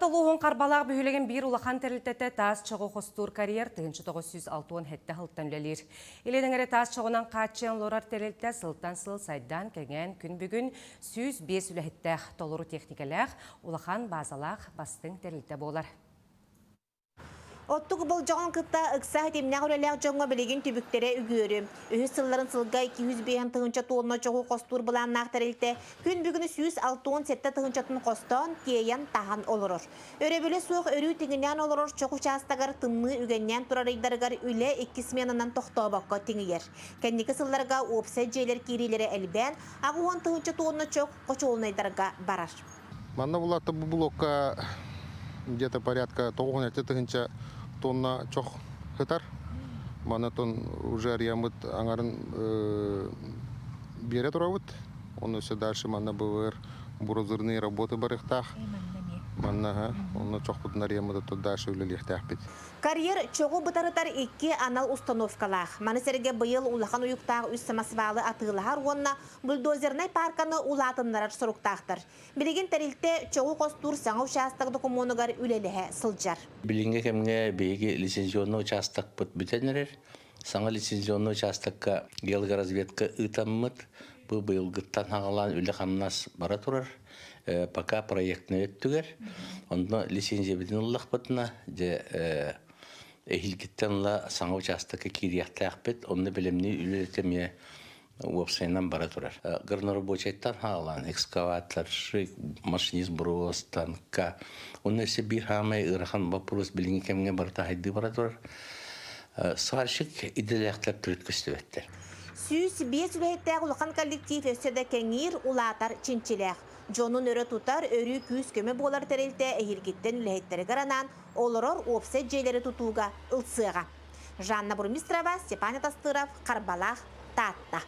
улууһун Харбалаах бөһүөлэгин биир улахан тэрилтэтэ таас чоҕу хостуур карьер 1967 сылтан үлэлиир. Илин эҥэри таас чоҕунан хааччыйан олорор тэрилтэ сылтан сыл сайдан, кэҥээн, күн бүгүн 105 үлэһиттээх, толору техникэлээх, улахан баазалаах бастыҥ тэрилтэ буолар. Оттук болдьоҕун кытта ыкса ситимнээх үлэлээх дьоҥҥо билигин түбүктэрэ үгүөрү. Үһүс сылларын сылга 205 тыһыынча тонна чоҕу хостуур былааннаах тэрилтэ күн бүгүн 167 тыһыынчатын хостоон, тиэйэн, таһан олорор. Өрөбүлэ суох өрүү тиҥинээн олорор чох учаастагар тымныы үгэннээн турар ыйдарыгар үлэ икки сменанан тохтообокко тиҥийэр. Кэнники сылларга уопсай дьиэлэр киириилэрэ элбээн, 80 тыһыынча тонна чох хочуолунайдарга барар. Манна булаатта бу блокка где-то порядка 97 тыһыынча тонна чох сытар. Маны тон уже арыйаммыт аҥарын биэрэ турабыт. Оны все дальше манна БВР буразырные работы барыахтаах. Манна онно чохпутун арыйаммыт тут дальше үлэлиэхтээхпит. Карьер чоҕу бытарытар икки анал установкалаах. Маны сэргэ быйыл улахан уйуктаах үс самосвалы атыылаһар уонна бульдозернай паарканы улаатыннарар соруктаахтар. Билигин тэрилтэ чоҕу хостуур саҥа учаастак докумуонугар үлэлэһэ сылдьар. Билиҥҥи кэмҥэ биһиги лицензионнай учаастакпыт бүтэн эрэр. Саҥа лицензионнай учаастакка геологоразведка ыытаммыт. Бу быйылгыттан саҕалаан үлэ-хамнас бара турар. Пока проектнай өттүгэр. Онно лицензиябытын ыллахпытына, дьэ эһиилгиттэн ыла саҥа учаастакка киириэхтээхпит. Онно бэлэмнии үлэлэтэ эмиэ уопсайынан бара турар. Горнорабочайтан хаалан, экскаваторщик, машинист буруос, танка. Онно өссө биир хаамай ыарахан боппуруос билиҥҥи кэмҥэ барыта хайдыы бара турар. Сварщик идэлээхтэр төрүт көстүбэттэр. 105 үлэһиттээх улахан коллектив өссө да кэҥиир, улаатар чинчилээх. Дьонун өрө тутар, өрүү күүс-көмө буолар тэрилтэ эһиилгиттэн үлэһиттэригэр анаан олорор уопсай дьиэлэри тутууга ылсыаҕа. Жанна Бурмистрова, Степан Атастыров, Харбалаах, Таатта.